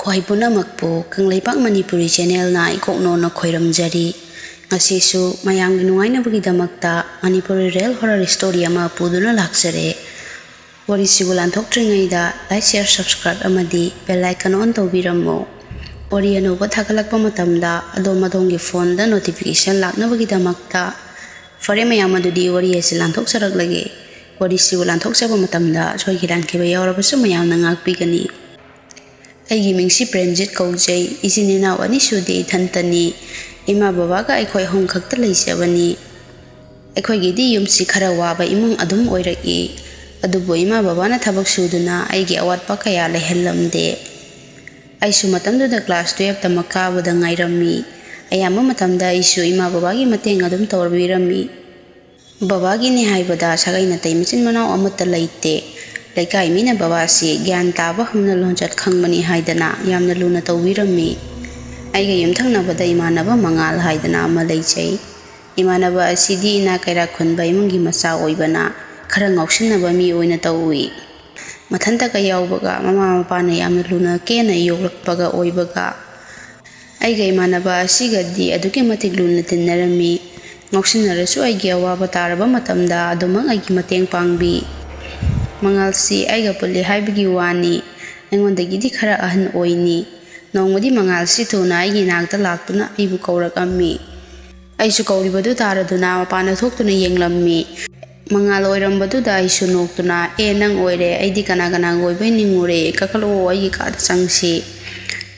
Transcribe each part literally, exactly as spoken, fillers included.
ꯋꯥꯍꯩ ꯄꯨꯝꯅꯃꯛꯄꯨ ꯀꯪꯂꯩꯄꯥꯛ ꯃꯅꯤꯄꯨꯔꯤ ꯆꯦꯅꯦꯜꯅ ꯏꯀꯣꯛꯅꯣꯅ ꯈꯣꯏꯔꯝꯖꯔꯤ꯫ ꯉꯁꯤꯁꯨ ꯃꯌꯥꯝꯒꯤ ꯅꯨꯡꯉꯥꯏꯅꯕꯒꯤꯗꯃꯛꯇ ꯃꯅꯤꯄꯨꯔꯤ ꯔꯤꯌꯦꯜ ꯍꯣꯔꯔ ꯁ꯭ꯇꯣꯔꯤ ꯑꯃ ꯄꯨꯗꯨꯅ ꯂꯥꯛꯆꯔꯦ꯫ ꯋꯥꯔꯤꯁꯤꯕꯨ ꯂꯥꯟꯊꯣꯛꯇ꯭ꯔꯤꯉꯩꯗ ꯂꯥꯏꯛ, ꯁꯤꯌꯔ, ꯁꯕꯁꯀ꯭ꯔꯥꯏꯕ ꯑꯃꯗꯤ ꯕꯦꯜ ꯑꯥꯏꯀꯟ ꯑꯣꯟ ꯇꯧꯕꯤꯔꯝꯃꯨ꯫ ꯋꯥꯔꯤ ꯑꯅꯧꯕ ꯊꯥꯒꯠꯂꯛꯄ ꯃꯇꯝꯗ ꯑꯗꯣꯝ ꯑꯗꯣꯝꯒꯤ ꯐꯣꯟꯗ ꯅꯣꯇꯤꯐꯤꯀꯦꯁꯟ ꯂꯥꯛꯅꯕꯒꯤꯗꯃꯛꯇ꯫ ꯐꯔꯦ ꯃꯌꯥꯝ, ꯑꯗꯨꯗꯤ ꯋꯥꯔꯤ ꯑꯁꯤ ꯂꯥꯟꯊꯣꯛꯆꯔꯛꯂꯒꯦ꯫ ꯋꯥꯔꯤꯁꯤꯕꯨ ꯂꯥꯟꯊꯣꯛꯆꯕ ꯃꯇꯝꯗ ꯁꯣꯏꯈꯤ ꯂꯥꯟꯈꯤꯕ ꯌꯥꯎꯔꯕꯁꯨ ꯃꯌꯥꯝꯅ ꯉꯥꯛꯄꯤꯒꯅꯤ꯫ ꯑꯩꯒꯤ ꯃꯤꯡꯁꯤ ꯄ꯭ꯔꯦꯝꯖꯤꯠ ꯀꯧꯖꯩ꯫ ꯏꯆꯤꯟ ꯏꯅꯥꯎ ꯑꯅꯤ ꯁꯨꯗꯦ, ꯏꯊꯟꯇꯅꯤ꯫ ꯏꯃꯥ ꯕꯕꯥꯒ ꯑꯩꯈꯣꯏ ꯑꯍꯨꯝ ꯈꯛꯇ ꯂꯩꯖꯕꯅꯤ꯫ ꯑꯩꯈꯣꯏꯒꯤꯗꯤ ꯌꯨꯝꯁꯤ ꯈꯔ ꯋꯥꯕ ꯏꯃꯨꯡ ꯑꯗꯨꯝ ꯑꯣꯏꯔꯛꯏ꯫ ꯑꯗꯨꯕꯨ ꯏꯃꯥ ꯕꯕꯥꯅ ꯊꯕꯛ ꯁꯨꯗꯨꯅ ꯑꯩꯒꯤ ꯑꯋꯥꯠꯄ ꯀꯌꯥ ꯂꯩꯍꯜꯂꯝꯗꯦ꯫ ꯑꯩꯁꯨ ꯃꯇꯝꯗꯨꯗ ꯀ꯭ꯂꯥꯁ ꯇꯨꯌꯦꯜꯞ ꯇꯃꯛ ꯀꯥꯕꯗ ꯉꯥꯏꯔꯝꯃꯤ꯫ ꯑꯌꯥꯝꯕ ꯃꯇꯝꯗ ꯑꯩꯁꯨ ꯏꯃꯥ ꯕꯕꯥꯒꯤ ꯃꯇꯦꯡ ꯑꯗꯨꯝ ꯇꯧꯕꯤꯔꯝꯃꯤ꯫ ꯕꯕꯥꯒꯤꯅꯤ ꯍꯥꯏꯕꯗ ꯁꯥꯒꯩ ꯅꯥꯇꯩ ꯃꯆꯤꯟ ꯃꯅꯥꯎ ꯑꯃꯠꯇ ꯂꯩꯇꯦ꯫ ꯂꯩꯀꯥꯏ ꯃꯤꯅ ꯕꯕꯥꯁꯤ ꯒ꯭ꯌꯥꯟ ꯇꯥꯕ ꯍꯧꯅ ꯂꯣꯟꯆꯠ ꯈꯪꯕꯅꯤ ꯍꯥꯏꯗꯅ ꯌꯥꯝꯅ ꯂꯨꯅ ꯇꯧꯕꯤꯔꯝꯃꯤ꯫ ꯑꯩꯒ ꯌꯨꯝꯊꯪꯅꯕꯗ ꯏꯃꯥꯟꯅꯕ ꯃꯉꯥꯜ ꯍꯥꯏꯗꯅ ꯑꯃ ꯂꯩꯖꯩ꯫ ꯏꯃꯥꯟꯅꯕ ꯑꯁꯤꯗꯤ ꯏꯅꯥꯛ ꯀꯩꯔꯥꯛ ꯈꯨꯟꯕ ꯏꯃꯨꯡꯒꯤ ꯃꯆꯥ ꯑꯣꯏꯕꯅ ꯈꯔ ꯉꯥꯎꯁꯤꯟꯅꯕ ꯃꯤ ꯑꯣꯏꯅ ꯇꯧꯏ꯫ ꯃꯊꯟꯇꯒ ꯌꯥꯎꯕꯒ ꯃꯃꯥ ꯃꯄꯥꯅ ꯌꯥꯝꯅ ꯂꯨꯅ ꯀꯦꯅ ꯌꯣꯛꯂꯛꯄꯒ ꯑꯣꯏꯕꯒ ꯑꯩꯒ ꯏꯃꯥꯟꯅꯕ ꯑꯁꯤꯒꯗꯤ ꯑꯗꯨꯛꯀꯤ ꯃꯇꯤꯛ ꯂꯨꯅ ꯇꯤꯟꯅꯔꯝꯃꯤ꯫ ꯉꯥꯎꯁꯤꯟꯅꯔꯁꯨ ꯑꯩꯒꯤ ꯑꯋꯥꯕ ꯇꯥꯔꯕ ꯃꯇꯝꯗ ꯑꯗꯨꯃꯛ ꯑꯩꯒꯤ ꯃꯇꯦꯡ ꯄꯥꯡꯕꯤ꯫ ꯃꯉꯥꯜꯁꯤ ꯑꯩꯒ ꯄꯨꯜꯂꯤ ꯍꯥꯏꯕꯒꯤ ꯋꯥꯅꯤ, ꯑꯩꯉꯣꯟꯗꯒꯤꯗꯤ ꯈꯔ ꯑꯍꯟ ꯑꯣꯏꯅꯤ꯫ ꯅꯣꯡꯃꯗꯤ ꯃꯉꯥꯜꯁꯤ ꯊꯨꯅ ꯑꯩꯒꯤ ꯏꯅꯥꯛꯇ ꯂꯥꯛꯇꯨꯅ ꯑꯩꯕꯨ ꯀꯧꯔꯛꯑꯝꯃꯤ꯫ ꯑꯩꯁꯨ ꯀꯧꯔꯤꯕꯗꯨ ꯇꯥꯔꯗꯨꯅ ꯃꯄꯥꯟꯗ ꯊꯣꯛꯇꯨꯅ ꯌꯦꯡꯂꯝꯃꯤ꯫ ꯃꯉꯥꯜ ꯑꯣꯏꯔꯝꯕꯗꯨꯗ ꯑꯩꯁꯨ ꯅꯣꯛꯇꯨꯅ, "ꯑꯦ, ꯅꯪ ꯑꯣꯏꯔꯦ, ꯑꯩꯗꯤ ꯀꯅꯥ ꯀꯅꯥꯒ ꯑꯣꯏꯕꯣꯏ ꯅꯤꯡꯉꯨꯔꯦ, ꯀꯥꯈꯠꯂꯛꯑꯣ, ꯑꯩꯒꯤ ꯀꯥꯗ ꯆꯪꯁꯤ"꯫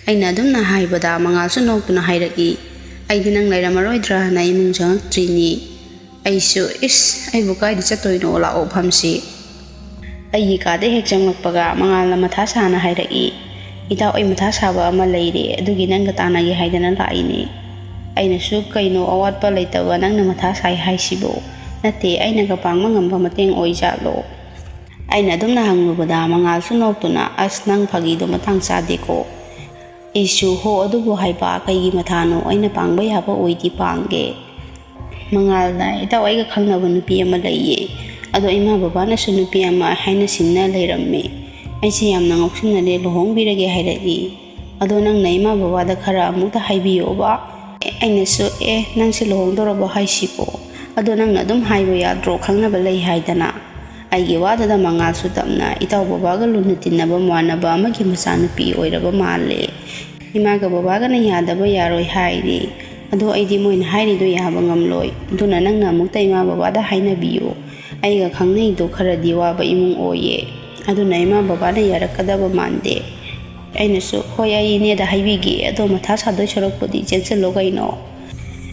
ꯑꯩꯅ ꯑꯗꯨꯝꯅ ꯍꯥꯏꯕꯗ ꯃꯉꯥꯜꯁꯨ ꯅꯣꯛꯇꯨꯅ ꯍꯥꯏꯔꯛꯏ, "ꯑꯩꯗꯤ ꯅꯪ ꯂꯩꯔꯝꯃꯔꯣꯏꯗ꯭ꯔꯥꯅ ꯏꯃꯨꯡ ꯆꯪꯉꯛꯇ꯭ꯔꯤꯅꯤ"꯫ ꯑꯩꯁꯨ, "ꯏꯁ, ꯑꯩꯕꯨ ꯀꯥꯏꯗ ꯆꯠꯇꯣꯏꯅꯣ, ꯂꯥꯛꯑꯣ ꯐꯝꯁꯤ"꯫ ꯑꯩꯒꯤ ꯀꯥꯗ ꯍꯦꯛ ꯆꯪꯂꯛꯄꯒ ꯃꯉꯥꯜꯅ ꯃꯊꯥ ꯁꯥꯅ ꯍꯥꯏꯔꯛꯏ, "ꯏꯇꯥꯎ, ꯑꯩ ꯃꯊꯥ ꯁꯥꯕ ꯑꯃ ꯂꯩꯔꯦ, ꯑꯗꯨꯒꯤ ꯅꯪꯒ ꯇꯥꯟꯅꯒꯦ ꯍꯥꯏꯗꯅ ꯂꯥꯛꯏꯅꯦ"꯫ ꯑꯩꯅꯁꯨ, "ꯀꯩꯅꯣ ꯑꯋꯥꯠꯄ ꯂꯩꯇꯕ ꯅꯪꯅ ꯃꯊꯥ ꯁꯥꯏ ꯍꯥꯏꯁꯤꯕꯣ? ꯅꯠꯇꯦ, ꯑꯩꯅꯒ ꯄꯥꯡꯕ ꯉꯝꯕ ꯃꯇꯦꯡ ꯑꯣꯏꯖꯥꯠꯂꯣ?" ꯑꯩꯅ ꯑꯗꯨꯝꯅ ꯍꯪꯂꯨꯕꯗ ꯃꯉꯥꯜꯁꯨ ꯅꯣꯛꯇꯨꯅ, "ꯑꯁ, ꯅꯪ ꯐꯥꯒꯤꯗꯣ ꯃꯇꯥꯡ ꯆꯥꯗꯦꯀꯣ"꯫ ꯑꯩꯁꯨ, "ꯍꯣ, ꯑꯗꯨꯕꯨ ꯍꯥꯏꯕ ꯀꯩꯒꯤ ꯃꯊꯥꯅꯣ? ꯑꯩꯅ ꯄꯥꯡꯕ ꯌꯥꯕ ꯑꯣꯏꯗꯤ ꯄꯥꯡꯒꯦ"꯫ ꯃꯉꯥꯜꯅ, "ꯏꯇꯥꯎ, ꯑꯩꯒ ꯈꯪꯅꯕ ꯅꯨꯄꯤ ꯑꯃ ꯂꯩꯌꯦ꯫ ꯑꯗꯣ ꯏꯃꯥ ꯕꯕꯥꯅꯁꯨ ꯅꯨꯄꯤ ꯑꯃ ꯍꯥꯏꯅ ꯁꯤꯡꯅ ꯂꯩꯔꯝꯃꯦ꯫ ꯑꯩꯁꯦ ꯌꯥꯝꯅ ꯉꯥꯎꯁꯤꯟꯅꯔꯦ, ꯂꯨꯍꯣꯡꯕꯤꯔꯒꯦ ꯍꯥꯏꯔꯛꯏ"꯫ ꯑꯗꯣ ꯅꯪꯅ ꯏꯃꯥ ꯕꯕꯥꯗ ꯈꯔ ꯑꯃꯨꯛꯇ ꯍꯥꯏꯕꯤꯌꯣꯕ꯫ ꯑꯩꯅꯁꯨ, "ꯑꯦ, ꯅꯪꯁꯦ ꯂꯨꯍꯣꯡꯗꯧꯔꯕꯣ ꯍꯥꯏꯁꯤꯕꯣ? ꯑꯗꯣ ꯅꯪꯅ ꯑꯗꯨꯝ ꯍꯥꯏꯕ ꯌꯥꯗ꯭ꯔꯣ, ꯈꯪꯅꯕ ꯂꯩ ꯍꯥꯏꯗꯅ?" ꯑꯩꯒꯤ ꯋꯥꯗꯨꯗ ꯃꯉꯥꯜꯁꯨ ꯇꯞꯅ, "ꯏꯇꯥꯎ ꯕꯕꯥꯒ ꯂꯨꯅ ꯇꯤꯟꯅꯕ ꯃꯃꯥꯟꯅꯕ ꯑꯃꯒꯤ ꯃꯆꯥꯅꯨꯄꯤ ꯑꯣꯏꯔꯕ ꯃꯥꯜꯂꯦ꯫ ꯏꯃꯥꯒ ꯕꯕꯥꯒꯅ ꯌꯥꯗꯕ ꯌꯥꯔꯣꯏ ꯍꯥꯏꯔꯤ꯫ ꯑꯗꯣ ꯑꯩꯗꯤ ꯃꯣꯏꯅ ꯍꯥꯏꯔꯤꯗꯣ ꯌꯥꯕ ꯉꯝꯂꯣꯏ꯫ ꯑꯗꯨꯅ ꯅꯪꯅ ꯑꯃꯨꯛꯇ ꯏꯃꯥ ꯕꯕꯥꯗ ꯍꯥꯏꯅꯕꯤꯌꯨ꯫ ꯑꯩꯒ ꯈꯪꯅꯩꯗꯣ ꯈꯔꯗꯤ ꯋꯥꯕ ꯏꯃꯨꯡ ꯑꯣꯏꯌꯦ꯫ ꯑꯗꯨꯅ ꯏꯃꯥ ꯕꯕꯥꯅ ꯌꯥꯔꯛꯀꯗꯕ ꯃꯥꯟꯗꯦ꯫" ꯑꯩꯅꯁꯨ, "ꯍꯣꯏ, ꯑꯩ ꯏꯅꯦꯗ ꯍꯥꯏꯕꯤꯒꯦ꯫ ꯑꯗꯣ ꯃꯊꯥ ꯁꯥꯗꯣꯏ ꯁꯔꯨꯛꯄꯨꯗꯤ ꯆꯦꯟꯁꯤꯜꯂꯣ ꯀꯩꯅꯣ꯫"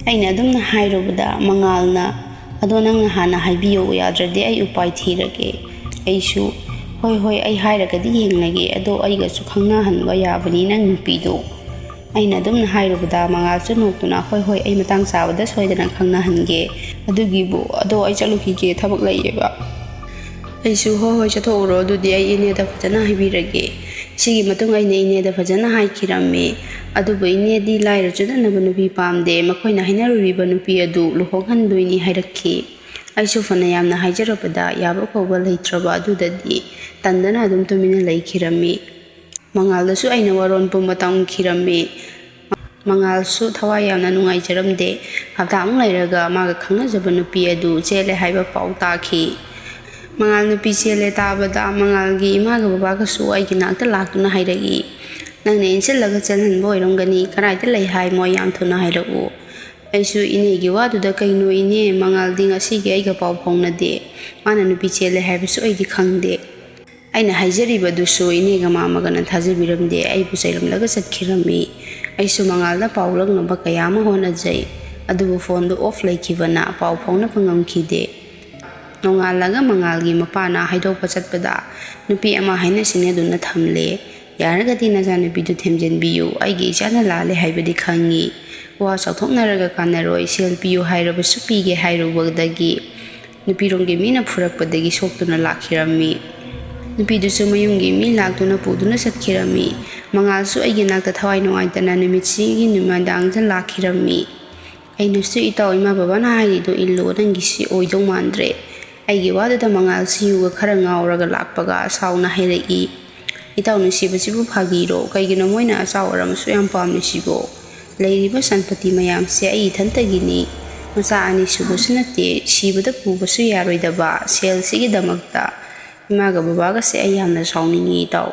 ꯑꯩꯅ ꯑꯗꯨꯝꯅ ꯍꯥꯏꯔꯨꯕꯗ ꯃꯉꯥꯜꯅ, "ꯑꯗꯣ ꯅꯪꯅ ꯍꯥꯟꯅ ꯍꯥꯏꯕꯤꯌꯣ, ꯌꯥꯗ꯭ꯔꯗꯤ ꯑꯩ ꯎꯄꯥꯏ ꯊꯤꯔꯒꯦ꯫" ꯑꯩꯁꯨ, "ꯍꯣꯏ, ꯍꯣꯏ, ꯑꯩ ꯍꯥꯏꯔꯒꯗꯤ ꯌꯦꯡꯂꯒꯦ꯫ ꯑꯗꯣ ꯑꯩꯒꯁꯨ ꯈꯪꯅꯍꯟꯕ ꯌꯥꯕꯅꯤ ꯅꯪ ꯅꯨꯄꯤꯗꯣ꯫" ꯑꯩꯅ ꯑꯗꯨꯝꯅ ꯍꯥꯏꯔꯨꯕꯗ ꯃꯉꯥꯜꯁꯨ ꯅꯣꯛꯇꯨꯅ, "ꯍꯣꯏ, ꯍꯣꯏ, ꯑꯩ ꯃꯇꯥꯡ ꯆꯥꯕꯗ ꯁꯣꯏꯗꯅ ꯈꯪꯅꯍꯟꯒꯦ꯫ ꯑꯗꯨꯒꯤꯕꯨ, ꯑꯗꯣ ꯑꯩ ꯆꯠꯂꯨꯈꯤꯒꯦ, ꯊꯕꯛ ꯂꯩꯌꯦꯕ꯫" ꯑꯩꯁꯨ, "ꯍꯣꯏ, ꯍꯣꯏ, ꯆꯠꯊꯣꯛꯎꯔꯣ, ꯑꯗꯨꯗꯤ ꯑꯩ ꯏꯅꯦꯗ ꯐꯖꯅ ꯍꯥꯏꯕꯤꯔꯒꯦ꯫" ꯁꯤꯒꯤ ꯃꯇꯨꯡ ꯑꯩꯅ ꯏꯅꯦꯗ ꯐꯖꯅ ꯍꯥꯏꯈꯤꯔꯝꯃꯤ꯫ ꯑꯗꯨꯕꯨ ꯏꯅꯦꯗꯤ ꯂꯥꯏꯔ ꯆꯨꯗꯅꯕ ꯅꯨꯄꯤ ꯄꯥꯝꯗꯦ, ꯃꯈꯣꯏꯅ ꯍꯥꯏꯅꯔꯨꯔꯤꯕ ꯅꯨꯄꯤ ꯑꯗꯨ ꯂꯨꯍꯣꯡꯍꯟꯗꯣꯏꯅꯤ ꯍꯥꯏꯔꯛꯈꯤ꯫ ꯑꯩꯁꯨ ꯐꯅ ꯌꯥꯝꯅ ꯍꯥꯏꯖꯔꯕꯗ ꯌꯥꯕ ꯀꯧꯕ ꯂꯩꯇ꯭ꯔꯕ ꯑꯗꯨꯗꯗꯤ ꯇꯟꯗꯅ ꯑꯗꯨꯝ ꯇꯨꯃꯤꯟꯅ ꯂꯩꯈꯤꯔꯝꯃꯤ꯫ ꯃꯉꯥꯜꯗꯁꯨ ꯑꯩꯅ ꯋꯥꯔꯣꯜ ꯄꯨꯝꯕ ꯇꯝꯈꯤꯔꯝꯃꯤ꯫ ꯃꯉꯥꯜꯁꯨ ꯊꯋꯥꯏ ꯌꯥꯝꯅ ꯅꯨꯡꯉꯥꯏꯖꯔꯝꯗꯦ꯫ ꯍꯞꯇꯥꯃꯨꯛ ꯂꯩꯔꯒ ꯃꯥꯒ ꯈꯪꯅꯖꯕ ꯅꯨꯄꯤ ꯑꯗꯨ ꯆꯦꯜꯂꯦ ꯍꯥꯏꯕ ꯄꯥꯎ ꯇꯥꯈꯤ꯫ ꯃꯉꯥꯜ ꯅꯨꯄꯤ ꯆꯦꯜꯂꯦ ꯇꯥꯕꯗ ꯃꯉꯥꯜꯒꯤ ꯏꯃꯥꯒ ꯕꯕꯥꯒꯁꯨ ꯑꯩꯒꯤ ꯅꯥꯛꯇ ꯂꯥꯛꯇꯨꯅ ꯍꯥꯏꯔꯛꯏ, "ꯅꯪꯅ ꯏꯟꯁꯤꯜꯂꯒ ꯆꯦꯜꯍꯟꯕ ꯑꯣꯏꯔꯝꯒꯅꯤ, ꯀꯗꯥꯏꯗ ꯂꯩ ꯍꯥꯏ ꯃꯣꯏ, ꯌꯥꯝ ꯊꯨꯅ ꯍꯥꯏꯔꯛꯎ꯫" ꯑꯩꯁꯨ ꯏꯅꯦꯒꯤ ꯋꯥꯗꯨꯗ, "ꯀꯩꯅꯣ ꯏꯅꯦ, ꯃꯉꯥꯜꯗꯤ ꯉꯁꯤꯒꯤ ꯑꯩꯒ ꯄꯥꯎ ꯐꯥꯎꯅꯗꯦ, ꯃꯥꯅ ꯅꯨꯄꯤ ꯆꯦꯜꯂꯦ ꯍꯥꯏꯕꯁꯨ ꯑꯩꯗꯤ ꯈꯪꯗꯦ꯫" ꯑꯩꯅ ꯍꯥꯏꯖꯔꯤꯕꯗꯨꯁꯨ ꯏꯅꯦꯒ ꯃꯥꯃꯒꯅ ꯊꯥꯖꯕꯤꯔꯝꯗꯦ, ꯑꯩꯕꯨ ꯆꯩꯔꯝꯂꯒ ꯆꯠꯈꯤꯔꯝꯃꯤ꯫ ꯑꯩꯁꯨ ꯃꯉꯥꯜꯗ ꯄꯥꯎ ꯂꯧꯅꯕ ꯀꯌꯥ ꯑꯃ ꯍꯣꯠꯅꯖꯩ, ꯑꯗꯨꯕꯨ ꯐꯣꯟꯗꯨ ꯑꯣꯐ ꯂꯩꯈꯤꯕꯅ ꯄꯥꯎ ꯐꯥꯎꯅꯕ ꯉꯝꯈꯤꯗꯦ꯫ ꯅꯣꯡꯉꯥꯜꯂꯒ ꯃꯉꯥꯜꯒꯤ ꯃꯄꯥꯅ ꯍꯥꯏꯗꯣꯛꯄ ꯆꯠꯄꯗ ꯅꯨꯄꯤ ꯑꯃ ꯍꯥꯏꯅ ꯁꯤꯡꯅꯗꯨꯅ ꯊꯝꯂꯦ꯫ "ꯌꯥꯔꯒꯗꯤ ꯅꯆꯥꯅꯨꯄꯤꯗꯨ ꯊꯦꯝꯖꯤꯟꯕꯤꯌꯨ, ꯑꯩꯒꯤ ꯏꯆꯥꯅ ꯂꯥꯜꯂꯦ ꯍꯥꯏꯕꯗꯤ ꯈꯪꯉꯤ꯫ ꯋꯥ ꯆꯥꯎꯊꯣꯛꯅꯔꯒ ꯀꯥꯟꯅꯔꯣꯏ, ꯁꯦꯜ ꯄꯤꯌꯨ ꯍꯥꯏꯔꯕꯁꯨ ꯄꯤꯒꯦ ꯍꯥꯏꯔꯨꯕꯗꯒꯤ ꯅꯨꯄꯤꯔꯣꯝꯒꯤ ꯃꯤꯅ ꯐꯨꯔꯛꯄꯗꯒꯤ ꯁꯣꯛꯇꯨꯅ ꯂꯥꯛꯈꯤꯔꯝꯃꯤ꯫ ꯅꯨꯄꯤꯗꯨꯁꯨ ꯃꯌꯨꯝꯒꯤ ꯃꯤ ꯂꯥꯛꯇꯨꯅ ꯄꯨꯗꯨꯅ ꯆꯠꯈꯤꯔꯝꯃꯤ꯫ ꯃꯉꯥꯜꯁꯨ ꯑꯩꯒꯤ ꯅꯥꯛꯇ ꯊꯋꯥꯏ ꯅꯨꯡꯉꯥꯏꯇꯅ ꯅꯨꯃꯤꯠꯁꯤꯒꯤ ꯅꯨꯃꯤꯗꯥꯡꯗ ꯂꯥꯛꯈꯤꯔꯝꯃꯤ꯫ ꯑꯩꯅꯁꯨ ꯏꯇꯥꯎ ꯏꯃꯥ ꯕꯕꯥꯅ ꯍꯥꯏꯔꯤꯗꯣ ꯏꯜꯂꯣ, ꯅꯪꯒꯤꯁꯤ ꯑꯣꯏꯗꯧ ꯃꯥꯟꯗ꯭ꯔꯦ꯫" ꯑꯩꯒꯤ ꯋꯥꯗꯨꯗ ꯃꯉꯥꯜꯁꯤ ꯌꯨꯒ ꯈꯔ ꯉꯥꯎꯔꯒ ꯂꯥꯛꯄꯒ ꯁꯥꯎꯅ ꯍꯥꯏꯔꯛꯏ, "ꯏꯇꯥꯎ ꯅꯨꯡꯁꯤꯕꯁꯤꯕꯨ ꯐꯥꯒꯤꯔꯣ? ꯀꯩꯒꯤꯅꯣ ꯃꯣꯏꯅ ꯑꯆꯥꯎ ꯑꯔꯝ ꯑꯁꯨꯛ ꯌꯥꯝ ꯄꯥꯝꯂꯤꯁꯤꯕꯣ? ꯂꯩꯔꯤꯕ ꯁꯟꯄꯇꯤ ꯃꯌꯥꯝꯁꯦ ꯑꯩ ꯏꯊꯟꯇꯒꯤꯅꯤ꯫ ꯃꯆꯥ ꯑꯅꯤ ꯁꯨꯕꯁꯨ ꯅꯠꯇꯦ, ꯁꯤꯕꯗ ꯄꯨꯕꯁꯨ ꯌꯥꯔꯣꯏꯗꯕ ꯁꯦꯜꯁꯤꯒꯤꯗꯃꯛꯇ ꯏꯃꯥꯒ ꯕꯕꯥꯒꯁꯦ ꯑꯩ ꯌꯥꯝꯅ ꯁꯥꯎꯅꯤꯡꯉꯤ ꯏꯇꯥꯎ꯫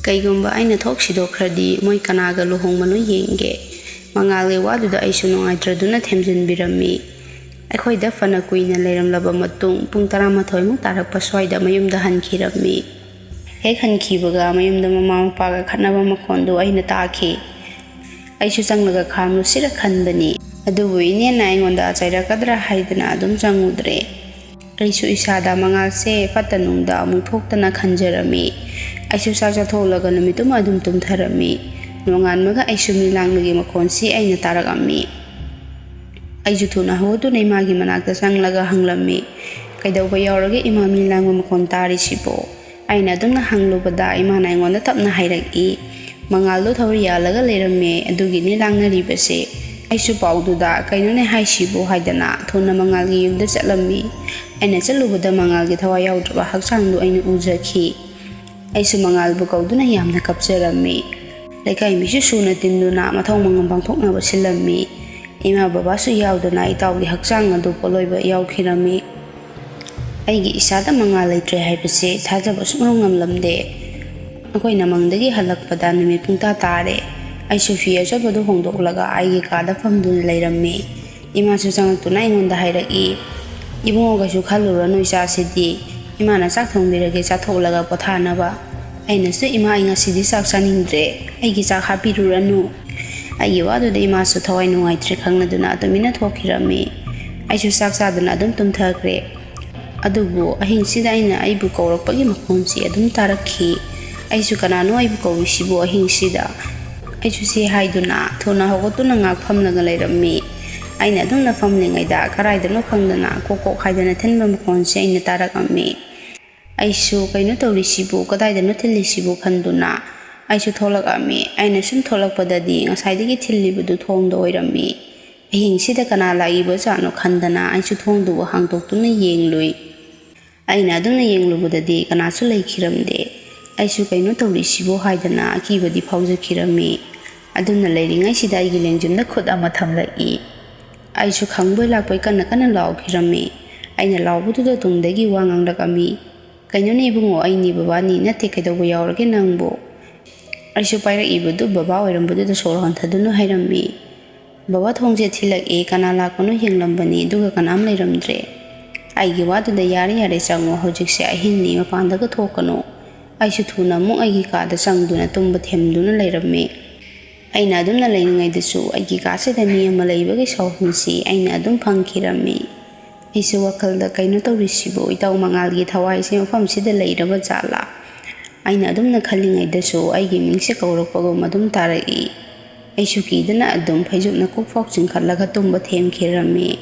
ꯀꯩꯒꯨꯝꯕ ꯑꯩꯅ ꯊꯣꯛ ꯁꯤꯗꯣꯛꯈ꯭ꯔꯗꯤ ꯃꯣꯏ ꯀꯅꯥꯒ ꯂꯨꯍꯣꯡꯕꯅꯣ ꯌꯦꯡꯒꯦ꯫" ꯃꯉꯥꯜꯒꯤ ꯋꯥꯗꯨꯗ ꯑꯩꯁꯨ ꯅꯨꯡꯉꯥꯏꯇ꯭ꯔꯗꯨꯅ ꯊꯦꯝꯖꯤꯟꯕꯤꯔꯝꯃꯤ꯫ ꯑꯩꯈꯣꯏꯗ ꯐꯅ ꯀꯨꯏꯅ ꯂꯩꯔꯝꯂꯕ ꯃꯇꯨꯡ ꯄꯨꯡ ꯇꯔꯥꯃꯥꯊꯣꯏꯃꯨꯛ ꯇꯥꯔꯛꯄ ꯁ꯭ꯋꯥꯏꯗ ꯃꯌꯨꯝꯗ ꯍꯟꯈꯤꯔꯝꯃꯤ꯫ ꯍꯦꯛ ꯍꯟꯈꯤꯕꯒ ꯃꯌꯨꯝꯗ ꯃꯃꯥ ꯃꯄꯥꯒ ꯈꯠꯅꯕ ꯃꯈꯣꯟꯗꯨ ꯑꯩꯅ ꯇꯥꯈꯤ꯫ ꯑꯩꯁꯨ ꯆꯪꯂꯒ ꯈꯥꯝꯂꯨꯁꯤꯔ ꯈꯟꯕꯅꯤ, ꯑꯗꯨꯕꯨ ꯏꯅꯦꯅ ꯑꯩꯉꯣꯟꯗ ꯆꯩꯔꯛꯀꯗ꯭ꯔꯥ ꯍꯥꯏꯗꯨꯅ ꯑꯗꯨꯝ ꯆꯪꯉꯨꯗ꯭ꯔꯦ꯫ ꯑꯩꯁꯨ ꯏꯁꯥꯗ ꯃꯉꯥꯜꯁꯦ ꯐꯠꯇ ꯅꯨꯡꯗ ꯑꯃꯨꯛ ꯊꯣꯛꯇꯅ ꯈꯟꯖꯔꯝꯃꯤ꯫ ꯑꯩꯁꯨ ꯆꯥꯛ ꯆꯥꯊꯣꯛꯂꯒ ꯅꯨꯃꯤꯠꯇꯨꯃ ꯑꯗꯨꯝ ꯇꯨꯝꯊꯔꯝꯃꯤ꯫ ꯅꯣꯡꯉꯥꯟꯕꯒ ꯑꯩꯁꯨ ꯃꯤ ꯂꯥꯡꯕꯒꯤ ꯃꯈꯣꯟꯁꯤ ꯑꯩꯅ ꯇꯥꯔꯛꯑꯝꯃꯤ꯫ ꯑꯩꯁꯨ ꯊꯨꯅ ꯍꯧꯒꯠꯇꯨꯅ ꯏꯃꯥꯒꯤ ꯃꯅꯥꯛꯇ ꯆꯪꯂꯒ ꯍꯪꯂꯝꯃꯤ, "ꯀꯩꯗꯧꯕ ꯌꯥꯎꯔꯒꯦ ꯏꯃꯥ, ꯃꯤ ꯂꯥꯡꯕ ꯃꯈꯣꯟ ꯇꯥꯔꯤꯁꯤꯕꯣ?" ꯑꯩꯅ ꯑꯗꯨꯝꯅ ꯍꯪꯂꯨꯕꯗ ꯏꯃꯥꯅ ꯑꯩꯉꯣꯟꯗ ꯇꯞꯅ ꯍꯥꯏꯔꯛꯏ, "ꯃꯉꯥꯜꯗꯣ ꯊꯧꯔꯤ ꯌꯥꯜꯂꯒ ꯂꯩꯔꯝꯃꯦ, ꯑꯗꯨꯒꯤꯅꯤ ꯂꯥꯡꯅꯔꯤꯕꯁꯦ꯫" ꯑꯩꯁꯨ ꯄꯥꯎꯗꯨꯗ "ꯀꯩꯅꯣꯅꯦ ꯍꯥꯏꯁꯤꯕꯣ?" ꯍꯥꯏꯗꯅ ꯊꯨꯅ ꯃꯉꯥꯜꯒꯤ ꯌꯨꯝꯗ ꯆꯠꯂꯝꯃꯤ꯫ ꯑꯩꯅ ꯆꯠꯂꯨꯕꯗ ꯃꯉꯥꯜꯒꯤ ꯊꯋꯥꯏ ꯌꯥꯎꯗ꯭ꯔꯕ ꯍꯛꯆꯥꯡꯗꯨ ꯑꯩꯅ ꯎꯖꯈꯤ꯫ ꯑꯩꯁꯨ ꯃꯉꯥꯜꯕꯨ ꯀꯧꯗꯨꯅ ꯌꯥꯝꯅ ꯀꯞꯆꯔꯝꯃꯤ꯫ ꯂꯩꯀꯥꯏ ꯃꯤꯁꯨ ꯁꯨꯅ ꯇꯤꯟꯗꯨꯅ ꯃꯊꯧ ꯃꯉꯝ ꯄꯥꯡꯊꯣꯛꯅꯕ ꯁꯤꯜꯂꯝꯃꯤ꯫ ꯏꯃꯥ ꯕꯕꯥꯁꯨ ꯌꯥꯎꯗꯅ ꯏꯇꯥꯎꯒꯤ ꯍꯛꯆꯥꯡ ꯑꯗꯨ ꯄꯣꯠꯂꯣꯏꯕ ꯌꯥꯎꯈꯤꯔꯝꯃꯤ꯫ ꯑꯩꯒꯤ ꯏꯁꯥꯗ ꯃꯉꯥꯜ ꯂꯩꯇ꯭ꯔꯦ ꯍꯥꯏꯕꯁꯦ ꯊꯥꯖꯕ ꯁꯨꯡꯉꯝ ꯉꯝꯂꯝꯗꯦ꯫ ꯑꯩꯈꯣꯏꯅ ꯃꯪꯗꯒꯤ ꯍꯜꯂꯛꯄꯗ ꯅꯨꯃꯤꯠ ꯄꯨꯡꯇꯥ ꯇꯥꯔꯦ꯫ ꯑꯩꯁꯨ ꯐꯤ ꯑꯆꯣꯠꯄꯗꯨ ꯍꯣꯡꯗꯣꯛꯂꯒ ꯑꯩꯒꯤ ꯀꯥꯗ ꯐꯝꯗꯨꯅ ꯂꯩꯔꯝꯃꯤ꯫ ꯏꯃꯥꯁꯨ ꯆꯪꯉꯛꯇꯨꯅ ꯑꯩꯉꯣꯟꯗ ꯍꯥꯏꯔꯛꯏ, "ꯏꯕꯨꯡꯉꯣ, ꯀꯩꯁꯨ ꯈꯜꯂꯨꯔꯅꯨ ꯏꯆꯥꯁꯤꯗꯤ꯫ ꯏꯃꯥꯅ ꯆꯥꯛ ꯊꯣꯡꯕꯤꯔꯒꯦ ꯆꯥꯊꯣꯛꯂꯒ ꯄꯣꯊꯥꯅꯕ꯫" ꯑꯩꯅꯁꯨ, "ꯏꯃꯥ, ꯑꯩ ꯉꯁꯤꯗꯤ ꯆꯥꯛ ꯆꯥꯅꯤꯡꯗ꯭ꯔꯦ꯫ ꯑꯩꯒꯤ ꯆꯥꯛ ꯍꯥꯞꯄꯤꯔꯨꯔꯅꯨ꯫" ꯑꯩꯒꯤ ꯋꯥꯗꯨꯗ ꯏꯃꯥꯁꯨ ꯊꯋꯥꯏ ꯅꯨꯡꯉꯥꯏꯇ꯭ꯔꯦ ꯈꯪꯂꯗꯨꯅ ꯇꯨꯃꯤꯟꯅ ꯊꯣꯛꯈꯤꯔꯝꯃꯤ꯫ ꯑꯩꯁꯨ ꯆꯥꯛ ꯆꯥꯗꯅ ꯑꯗꯨꯝ ꯇꯨꯝꯊꯈ꯭ꯔꯦ꯫ ꯑꯗꯨꯕꯨ ꯑꯍꯤꯡꯁꯤꯗ ꯑꯩꯅ ꯑꯩꯕꯨ ꯀꯧꯔꯛꯄꯒꯤ ꯃꯈꯣꯟꯁꯤ ꯑꯗꯨꯝ ꯇꯥꯔꯛꯈꯤ꯫ ꯑꯩꯁꯨ, "ꯀꯅꯥꯅꯣ ꯑꯩꯕꯨ ꯀꯧꯔꯤꯁꯤꯕꯨ ꯑꯍꯤꯡꯁꯤꯗ?" ꯑꯩꯁꯨ ꯁꯤ ꯍꯥꯏꯗꯨꯅ ꯊꯨꯅ ꯍꯧꯒꯠꯇꯨꯅ ꯉꯥꯛ ꯐꯝꯂꯒ ꯂꯩꯔꯝꯃꯤ꯫ ꯑꯩꯅ ꯑꯗꯨꯝꯅ ꯐꯝꯂꯤꯉꯩꯗ ꯀꯗꯥꯏꯗꯅꯣ ꯈꯪꯗꯅ ꯀꯣꯛ ꯀꯣꯛ ꯍꯥꯏꯗꯅ ꯊꯤꯟꯕ ꯃꯈꯣꯟꯁꯤ ꯑꯩꯅ ꯇꯥꯔꯛꯑꯝꯃꯤ꯫ ꯑꯩꯁꯨ "ꯀꯩꯅꯣ ꯇꯧꯔꯤꯁꯤꯕꯨ, ꯀꯗꯥꯏꯗꯅꯣ ꯊꯤꯜꯂꯤꯁꯤꯕꯨ?" ꯈꯟꯗꯨꯅ ꯑꯩꯁꯨ ꯊꯣꯛꯂꯛꯑꯝꯃꯤ꯫ ꯑꯩꯅ ꯁꯨꯝ ꯊꯣꯛꯂꯛꯄꯗꯗꯤ ꯉꯁꯥꯏꯗꯒꯤ ꯊꯤꯜꯂꯤꯕꯗꯨ ꯊꯣꯡꯗ ꯑꯣꯏꯔꯝꯃꯤ꯫ ꯑꯍꯤꯡꯁꯤꯗ ꯀꯅꯥ ꯂꯥꯛꯏꯕꯖꯥꯠꯅꯣ ꯈꯟꯗꯅ ꯑꯩꯁꯨ ꯊꯣꯡꯗꯨꯕꯨ ꯍꯥꯡꯗꯣꯛꯇꯨꯅ ꯌꯦꯡꯂꯨꯏ꯫ ꯑꯩꯅ ꯑꯗꯨꯝꯅ ꯌꯦꯡꯂꯨꯕꯗꯗꯤ ꯀꯅꯥꯁꯨ ꯂꯩꯈꯤꯔꯝꯗꯦ꯫ ꯑꯩꯁꯨ "ꯀꯩꯅꯣ ꯇꯧꯔꯤꯁꯤꯕꯣ?" ꯍꯥꯏꯗꯅ ꯑꯀꯤꯕꯗꯤ ꯐꯥꯎꯖꯈꯤꯔꯝꯃꯤ꯫ ꯑꯗꯨꯝꯅ ꯂꯩꯔꯤꯉꯩꯁꯤꯗ ꯑꯩꯒꯤ ꯂꯦꯡꯖꯨꯝꯗ ꯈꯨꯠ ꯑꯃ ꯊꯝꯂꯛꯏ꯫ ꯑꯩꯁꯨ ꯈꯪꯕꯣꯏ ꯂꯥꯛꯄꯣꯏ ꯀꯟꯅ ꯀꯟꯅ ꯂꯥꯎꯈꯤꯔꯝꯃꯤ꯫ ꯑꯩꯅ ꯂꯥꯎꯕꯗꯨꯗ ꯇꯨꯡꯗꯒꯤ ꯋꯥ ꯉꯥꯡꯂꯛꯑꯝꯃꯤ, "ꯀꯩꯅꯣꯅꯦ ꯏꯕꯨꯡꯉꯣ, ꯑꯩꯅꯤ ꯕꯕꯥꯅꯤ, ꯅꯠꯇꯦ ꯀꯩꯗꯧꯕ ꯌꯥꯎꯔꯒꯦ ꯅꯪꯕꯨ?" ꯑꯩꯁꯨ ꯄꯥꯏꯔꯛꯏꯕꯗꯨ ꯕꯕꯥ ꯑꯣꯏꯔꯝꯕꯗꯨꯗ ꯁꯣꯔ ꯍꯟꯊꯗꯨꯅ ꯍꯥꯏꯔꯝꯃꯤ꯫ ꯕꯕꯥ ꯊꯣꯡꯁꯦ ꯊꯤꯜꯂꯛꯑꯦ, ꯀꯅꯥ ꯂꯥꯛꯄꯅꯣ ꯌꯦꯡꯂꯝꯕꯅꯤ, ꯑꯗꯨꯒ ꯀꯅꯥꯝ ꯂꯩꯔꯝꯗ꯭ꯔꯦ꯫ ꯑꯩꯒꯤ ꯋꯥꯗꯨꯗ "ꯌꯥꯔꯦ ꯌꯥꯔꯦ, ꯆꯪꯉꯣ, ꯍꯧꯖꯤꯛꯁꯦ ꯑꯍꯤꯡꯅꯤ, ꯃꯄꯥꯟꯗꯒ ꯊꯣꯛꯀꯅꯨ"꯫ ꯑꯩꯁꯨ ꯊꯨꯅ ꯑꯃꯨꯛ ꯑꯩꯒꯤ ꯀꯥꯗ ꯆꯪꯗꯨꯅ ꯇꯨꯝꯕ ꯊꯦꯝꯗꯨꯅ ꯂꯩꯔꯝꯃꯤ꯫ ꯑꯩꯅ ꯑꯗꯨꯝꯅ ꯂꯩꯔꯤꯉꯩꯗꯁꯨ ꯑꯩꯒꯤ ꯀꯥꯁꯤꯗ ꯃꯤ ꯑꯃ ꯂꯩꯕꯒꯤ ꯁꯥꯎꯍꯨꯝꯁꯤ ꯑꯩꯅ ꯑꯗꯨꯝ ꯐꯪꯈꯤꯔꯝꯃꯤ꯫ ꯑꯩꯁꯨ ꯋꯥꯈꯜꯗ "ꯀꯩꯅꯣ ꯇꯧꯔꯤꯁꯤꯕꯨ? ꯏꯇꯥꯎ ꯃꯉꯥꯜꯒꯤ ꯊꯋꯥꯏꯁꯦ ꯃꯐꯝꯁꯤꯗ ꯂꯩꯔꯕ ꯖꯥꯠꯂꯥ?" ꯑꯩꯅ ꯑꯗꯨꯝꯅ ꯈꯜꯂꯤꯉꯩꯗꯁꯨ ꯑꯩꯒꯤ ꯃꯤꯡꯁꯦ ꯀꯧꯔꯛꯄꯒꯨꯝ ꯑꯗꯨꯝ ꯇꯥꯔꯛꯏ꯫ ꯑꯩꯁꯨ ꯀꯤꯗꯅ ꯑꯗꯨꯝ ꯐꯩꯖꯨꯞꯅ ꯀꯣꯛꯐꯥꯎ ꯆꯤꯡꯈꯠꯂꯒ ꯇꯨꯝꯕ ꯊꯦꯝꯈꯤꯔꯝꯃꯤ꯫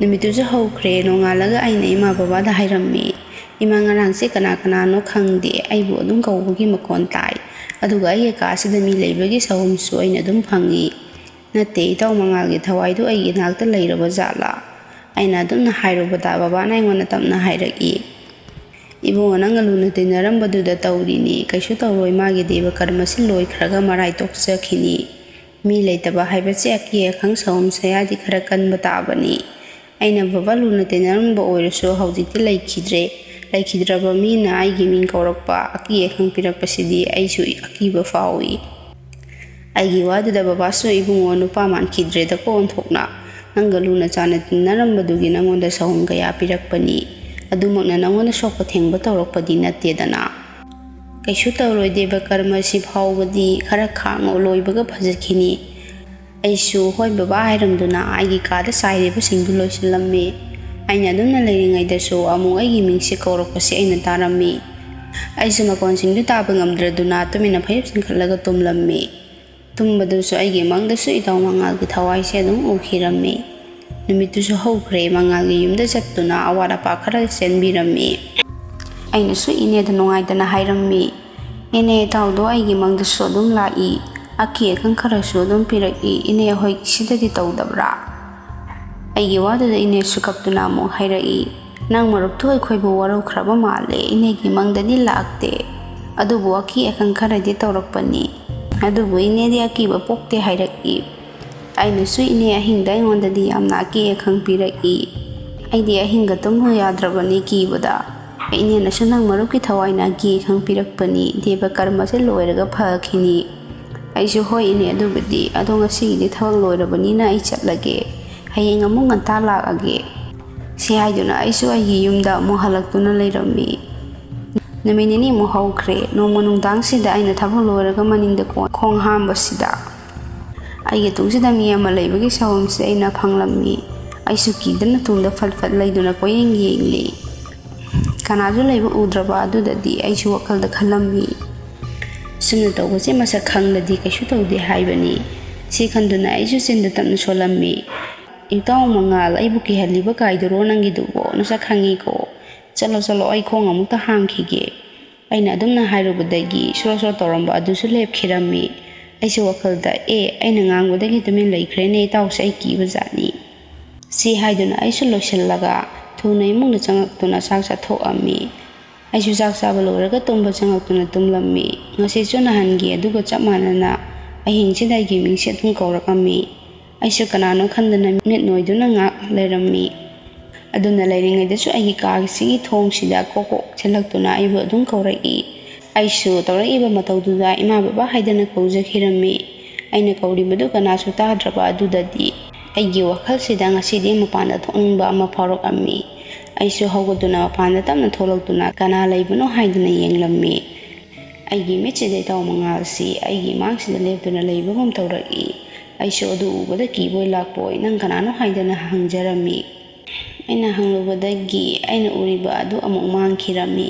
ꯅꯨꯃꯤꯠꯇꯨꯁꯨ ꯍꯧꯈ꯭ꯔꯦ꯫ ꯅꯣꯡꯉꯥꯜꯂꯒ ꯑꯩꯅ ꯏꯃꯥ ꯕꯕꯥꯗ ꯍꯥꯏꯔꯝꯃꯤ, "ꯏꯃꯥ, ꯉꯔꯥꯡꯁꯦ ꯀꯅꯥ ꯀꯅꯥꯅꯣ ꯈꯪꯗꯦ, ꯑꯩꯕꯨ ꯑꯗꯨꯝ ꯀꯧꯕꯒꯤ ꯃꯈꯣꯟ ꯇꯥꯏ, ꯑꯗꯨꯒ ꯑꯩꯒꯤ ꯀꯥꯁꯤꯗ ꯃꯤ ꯂꯩꯕꯒꯤ ꯁꯥꯍꯨꯝꯁꯨ ꯑꯩꯅ ꯑꯗꯨꯝ ꯐꯪꯉꯤ꯫ ꯅꯠꯇꯦ, ꯏꯇꯥꯎ ꯃꯉꯥꯜꯒꯤ ꯊꯋꯥꯏꯗꯨ ꯑꯩꯒꯤ ꯏꯅꯥꯛꯇ ꯂꯩꯔꯕ ꯖꯥꯠꯂꯥ?" ꯑꯩꯅ ꯑꯗꯨꯝꯅ ꯍꯥꯏꯔꯨꯕꯗ ꯕꯕꯥꯅ ꯑꯩꯉꯣꯟꯗ ꯇꯞꯅ ꯍꯥꯏꯔꯛꯏ, "ꯏꯕꯨꯡꯉꯣ, ꯅꯪꯒ ꯂꯨꯅ ꯇꯤꯟꯅꯔꯝꯕꯗꯨꯗ ꯇꯧꯔꯤꯅꯤ, ꯀꯩꯁꯨ ꯇꯧꯔꯣꯏ, ꯃꯥꯒꯤ ꯗꯦꯕ ꯀꯔꯃꯁꯤ ꯂꯣꯏꯈ꯭ꯔꯒ ꯃꯔꯥꯏ ꯇꯣꯛꯆꯈꯤꯅꯤ꯫ ꯃꯤ ꯂꯩꯇꯕ ꯍꯥꯏꯕꯁꯦ ꯑꯀꯤ ꯑꯈꯪ ꯁꯥꯍꯨꯝ ꯁꯌꯥꯗꯤ ꯈꯔ ꯀꯟꯕ ꯇꯥꯕꯅꯤ"꯫ ꯑꯩꯅ ꯕꯕꯥ ꯂꯨꯅ ꯇꯤꯟꯅꯔꯝꯕ ꯑꯣꯏꯔꯁꯨ ꯍꯧꯖꯤꯛꯇꯤ ꯂꯩꯈꯤꯗ꯭ꯔꯦ꯫ ꯂꯩꯈꯤꯗ꯭ꯔꯕ ꯃꯤꯅ ꯑꯩꯒꯤ ꯃꯤꯡ ꯀꯧꯔꯛꯄ, ꯑꯀꯤ ꯑꯈꯪ ꯄꯤꯔꯛꯄꯁꯤꯗꯤ ꯑꯩꯁꯨ ꯑꯀꯤꯕ ꯐꯥꯎꯏ꯫ ꯑꯩꯒꯤ ꯋꯥꯗꯨꯗ ꯕꯕꯥꯁꯨ, "ꯏꯕꯨꯡꯉꯣ, ꯅꯨꯄꯥ ꯃꯥꯟꯈꯤꯗ꯭ꯔꯦꯗꯀꯣ ꯑꯣꯟꯊꯣꯛꯅ꯫ ꯅꯪꯒ ꯂꯨꯅ ꯆꯥꯟꯅ ꯇꯤꯟꯅꯔꯝꯕꯗꯨꯒꯤ ꯅꯪꯉꯣꯟꯗ ꯁꯥꯍꯨꯝ ꯀꯌꯥ ꯄꯤꯔꯛꯄꯅꯤ꯫ ꯑꯗꯨꯃꯛꯅ ꯅꯪꯉꯣꯟꯗ ꯁꯣꯛꯄ ꯊꯦꯡꯕ ꯇꯧꯔꯛꯄꯗꯤ ꯅꯠꯇꯦꯗꯅ꯫ ꯀꯩꯁꯨ ꯇꯧꯔꯣꯏ, ꯗꯦꯕ ꯀꯔꯃꯁꯤ ꯐꯥꯎꯕꯗꯤ ꯈꯔ ꯈꯥꯡꯉꯣ, ꯂꯣꯏꯕꯒ ꯐꯖꯈꯤꯅꯤ"꯫ ꯑꯩꯁꯨ "ꯍꯣꯏ ꯕꯕꯥ" ꯍꯥꯏꯔꯝꯗꯨꯅ ꯑꯩꯒꯤ ꯀꯥꯗ ꯆꯥꯏꯔꯤꯕꯁꯤꯡꯗꯨ ꯂꯣꯏꯁꯤꯜꯂꯝꯃꯤ꯫ ꯑꯩꯅ ꯑꯗꯨꯝꯅ ꯂꯩꯔꯤꯉꯩꯗꯁꯨ ꯑꯃꯨꯛ ꯑꯩꯒꯤ ꯃꯤꯡꯁꯦ ꯀꯧꯔꯛꯄꯁꯦ ꯑꯩꯅ ꯇꯥꯔꯝꯃꯤ꯫ ꯑꯩꯁꯨ ꯃꯈꯣꯟꯁꯤꯡꯗꯨ ꯇꯥꯕ ꯉꯝꯗ꯭ꯔꯗꯨꯅ ꯇꯨꯃꯤꯟꯅ ꯐꯩꯖꯨꯞ ꯆꯤꯡꯈꯠꯂꯒ ꯇꯨꯝꯂꯝꯃꯤ꯫ ꯇꯨꯝꯕꯗꯨꯁꯨ ꯑꯩꯒꯤ ꯃꯪꯗꯁꯨ ꯏꯇꯥꯎ ꯃꯉꯥꯜꯒꯤ ꯊꯋꯥꯏꯁꯦ ꯑꯗꯨꯝ ꯎꯈꯤꯔꯝꯃꯤ꯫ ꯅꯨꯃꯤꯠꯇꯨꯁꯨ ꯍꯧꯈ꯭ꯔꯦ꯫ ꯃꯉꯥꯜꯒꯤ ꯌꯨꯝꯗ ꯆꯠꯇꯨꯅ ꯑꯋꯥꯠ ꯑꯄꯥ ꯈꯔ ꯆꯦꯟꯕꯤꯔꯝꯃꯤ꯫ ꯑꯩꯅꯁꯨ ꯏꯅꯦꯗ ꯅꯨꯡꯉꯥꯏꯇꯅ ꯍꯥꯏꯔꯝꯃꯤ, "ꯏꯅꯦ, ꯏꯇꯥꯎꯗꯣ ꯑꯩꯒꯤ ꯃꯪꯗꯁꯨ ꯑꯗꯨꯝ ꯂꯥꯛꯏ, ꯑꯀꯤ ꯑꯈꯪ ꯈꯔꯁꯨ ꯑꯗꯨꯝ ꯄꯤꯔꯛꯏ, ꯏꯅꯦ ꯍꯣꯏꯒꯤꯁꯤꯗꯗꯤ ꯇꯧꯗꯕ꯭ꯔꯥ?" ꯑꯩꯒꯤ ꯋꯥꯗꯨꯗ ꯏꯅꯦꯁꯨ ꯀꯞꯇꯨꯅ ꯑꯃꯨꯛ ꯍꯥꯏꯔꯛꯏ, "ꯅꯪ ꯃꯔꯨꯞꯇꯣ ꯑꯩꯈꯣꯏꯕꯨ ꯋꯥꯔꯧꯈ꯭ꯔꯕ ꯃꯥꯜꯂꯦ, ꯏꯅꯦꯒꯤ ꯃꯪꯗꯗꯤ ꯂꯥꯛꯇꯦ"꯫ ꯑꯗꯨꯕꯨ ꯑꯀꯤ ꯑꯈꯪ ꯈꯔꯗꯤ ꯇꯧꯔꯛꯄꯅꯤ꯫ ꯑꯗꯨꯕꯨ ꯏꯅꯦꯗꯤ ꯑꯀꯤꯕ ꯄꯣꯛꯇꯦ ꯍꯥꯏꯔꯛꯏ꯫ ꯑꯩꯅꯁꯨ ꯏꯅꯦ ꯑꯍꯤꯡꯗ ꯑꯩꯉꯣꯟꯗꯗꯤ ꯌꯥꯝꯅ ꯑꯀꯤ ꯑꯈꯪ ꯄꯤꯔꯛꯏ꯫ ꯑꯩꯗꯤ ꯑꯍꯤꯡꯒ ꯇꯨꯝꯃꯨ ꯌꯥꯗ꯭ꯔꯕꯅꯤ ꯀꯤꯕꯗ꯫ ꯏꯅꯦꯅꯁꯨ ꯅꯪ ꯃꯔꯨꯞꯀꯤ ꯊꯋꯥꯏꯅ ꯑꯀꯤ ꯑꯈꯪ ꯄꯤꯔꯛꯄꯅꯤ, ꯗꯦꯕ ꯀꯔꯃꯁꯦ ꯂꯣꯏꯔꯒ ꯐꯈꯤꯅꯤ꯫ ꯑꯩꯁꯨ ꯍꯣꯏ ꯏꯅꯦ, ꯑꯗꯨꯕꯨꯗꯤ, ꯑꯗꯣ ꯉꯁꯤꯒꯤꯗꯤ ꯊꯕꯛ ꯂꯣꯏꯔꯕꯅꯤꯅ ꯑꯩ ꯆꯠꯂꯒꯦ꯫ ꯍꯌꯦꯡ ꯑꯃꯨꯛ ꯉꯟꯇꯥ ꯂꯥꯛꯑꯒꯦ꯫ ꯁꯤ ꯍꯥꯏꯗꯨꯅ ꯑꯩꯁꯨ ꯑꯩꯒꯤ ꯌꯨꯝꯗ ꯑꯃꯨꯛ ꯍꯜꯂꯛꯇꯨꯅ ꯂꯩꯔꯝꯃꯤ꯫ ꯅꯨꯃꯤꯠ ꯅꯤꯅꯤꯃꯨꯛ ꯍꯧꯈ꯭ꯔꯦ꯫ ꯅꯣꯡꯃ ꯅꯨꯡꯗꯥꯡꯁꯤꯗ ꯑꯩꯅ ꯊꯕꯛ ꯂꯣꯏꯔꯒ ꯃꯅꯤꯡꯗ ꯀꯣ-, ꯈꯣꯡ ꯍꯥꯝꯕꯁꯤꯗ ꯑꯩꯒꯤ ꯇꯨꯡꯁꯤꯗ ꯃꯤ ꯑꯃ ꯂꯩꯕꯒꯤ ꯁꯥꯑꯣꯝꯁꯦ ꯑꯩꯅ ꯐꯪꯂꯝꯃꯤ꯫ ꯑꯩꯁꯨ ꯀꯤꯗꯅ ꯇꯨꯡꯗ ꯐꯠ ꯐꯠ ꯂꯩꯗꯨꯅ ꯀꯣꯏꯌꯦꯡ ꯌꯦꯡꯂꯤ꯫ ꯀꯅꯥꯁꯨ ꯂꯩꯕ ꯎꯗ꯭ꯔꯕ ꯑꯗꯨꯗꯗꯤ ꯑꯩꯁꯨ ꯋꯥꯈꯜꯗ ꯈꯜꯂꯝꯃꯤ, "ꯁꯨꯝꯅ ꯇꯧꯕꯁꯦ ꯃꯁꯛ ꯈꯪꯂꯗꯤ ꯀꯩꯁꯨ ꯇꯧꯗꯦ ꯍꯥꯏꯕꯅꯤ"꯫ ꯁꯤ ꯈꯟꯗꯨꯅ ꯑꯩꯁꯨ ꯆꯤꯟꯗ ꯇꯞꯅ ꯁꯣꯜꯂꯝꯃꯤ, "ꯏꯇꯥꯎ ꯃꯉꯥꯜ, ꯑꯩꯕꯨ ꯀꯤꯍꯜꯂꯤꯕ ꯀꯥꯏꯗꯨꯔꯣ ꯅꯪꯒꯤꯗꯨꯕꯣ? ꯅꯁꯛ ꯈꯪꯉꯤꯀꯣ꯫ ꯆꯠꯂꯣ, ꯆꯠꯂꯣ, ꯑꯩ ꯈꯣꯡ ꯑꯃꯨꯛꯇ ꯍꯥꯝꯈꯤꯒꯦ"꯫ ꯑꯩꯅ ꯑꯗꯨꯝꯅ ꯍꯥꯏꯔꯨꯕꯗꯒꯤ ꯁꯣꯔꯣ ꯁꯣꯔꯣ ꯇꯧꯔꯝꯕ ꯑꯗꯨꯁꯨ ꯂꯦꯞꯈꯤꯔꯝꯃꯤ꯫ ꯑꯩꯁꯨ ꯋꯥꯈꯜꯗ, "ꯑꯦ, ꯑꯩꯅ ꯉꯥꯡꯕꯗꯒꯤ ꯇꯨꯃꯤꯟ ꯂꯩꯈ꯭ꯔꯦꯅꯦ, ꯏꯇꯥꯎꯁꯦ ꯑꯩ ꯀꯤꯕ ꯖꯥꯠꯅꯤ"꯫ ꯁꯤ ꯍꯥꯏꯗꯨꯅ ꯑꯩꯁꯨ ꯂꯣꯏꯁꯤꯜꯂꯒ ꯊꯨꯅ ꯏꯃꯨꯡꯗ ꯆꯪꯉꯛꯇꯨꯅ ꯆꯥꯛ ꯆꯥꯊꯣꯛꯑꯝꯃꯤ꯫ ꯑꯩꯁꯨ ꯆꯥꯛ ꯆꯥꯕ ꯂꯣꯏꯔꯒ ꯇꯨꯝꯕ ꯆꯪꯉꯛꯇꯨꯅ ꯇꯨꯝꯂꯝꯃꯤ꯫ ꯉꯁꯤꯁꯨ ꯅꯍꯥꯟꯒꯤ ꯑꯗꯨꯒ ꯆꯞ ꯃꯥꯟꯅꯅ ꯑꯍꯤꯡꯁꯤꯗ ꯑꯩꯒꯤ ꯃꯤꯡꯁꯦ ꯑꯗꯨꯝ ꯀꯧꯔꯛꯑꯝꯃꯤ꯫ ꯑꯩꯁꯨ ꯀꯅꯥꯅꯣ ꯈꯟꯗꯅ ꯃꯤꯠ ꯅꯣꯏꯗꯨꯅ ꯉꯥꯛ ꯂꯩꯔꯝꯃꯤ꯫ ꯑꯗꯨꯝꯅ ꯂꯩꯔꯤꯉꯩꯗꯁꯨ ꯑꯩꯒꯤ ꯀꯥꯁꯤꯒꯤ ꯊꯣꯡꯁꯤꯗ ꯀꯣꯛ ꯀꯣꯛ ꯊꯤꯜꯂꯛꯇꯨꯅ ꯑꯩꯕꯨ ꯑꯗꯨꯝ ꯀꯧꯔꯛꯏ꯫ ꯑꯩꯁꯨ ꯇꯧꯔꯛꯏꯕ ꯃꯇꯧꯗꯨꯗ ꯏꯃꯥ ꯕꯕꯥ ꯍꯥꯏꯗꯅ ꯀꯧꯖꯈꯤꯔꯝꯃꯤ꯫ ꯑꯩꯅ ꯀꯧꯔꯤꯕꯗꯨ ꯀꯅꯥꯁꯨ ꯇꯥꯗ꯭ꯔꯕ ꯑꯗꯨꯗꯗꯤ ꯑꯩꯒꯤ ꯋꯥꯈꯜꯁꯤꯗ ꯉꯁꯤꯗꯤ ꯃꯄꯥꯟꯗ ꯊꯣꯛꯅꯤꯡꯕ ꯑꯃ ꯐꯥꯎꯔꯛꯑꯝꯃꯤ꯫ ꯑꯩꯁꯨ ꯍꯧꯒꯠꯇꯨꯅ ꯃꯄꯥꯟꯗ ꯇꯞꯅ ꯊꯣꯛꯂꯛꯇꯨꯅ ꯀꯅꯥ ꯂꯩꯕꯅꯣ ꯍꯥꯏꯗꯨꯅ ꯌꯦꯡꯂꯝꯃꯤ꯫ ꯑꯩꯒꯤ ꯃꯤꯠꯁꯤꯗ ꯏꯇꯥꯎ ꯃꯉꯥꯜꯁꯤ ꯑꯩꯒꯤ ꯃꯥꯡꯁꯤꯗ ꯂꯦꯞꯇꯨꯅ ꯂꯩꯕꯒꯨꯝ ꯇꯧꯔꯛꯏ꯫ ꯑꯩꯁꯨ ꯑꯗꯨ ꯎꯕꯗ ꯀꯤꯕꯣꯏ ꯂꯥꯛꯄꯣꯏ ꯅꯪ ꯀꯅꯥꯅꯣ ꯍꯥꯏꯗꯅ ꯍꯪꯖꯔꯝꯃꯤ꯫ ꯑꯩꯅ ꯍꯪꯂꯨꯕꯗꯒꯤ ꯑꯩꯅ ꯎꯔꯤꯕ ꯑꯗꯨ ꯑꯃꯨꯛ ꯃꯥꯡꯈꯤꯔꯝꯃꯤ꯫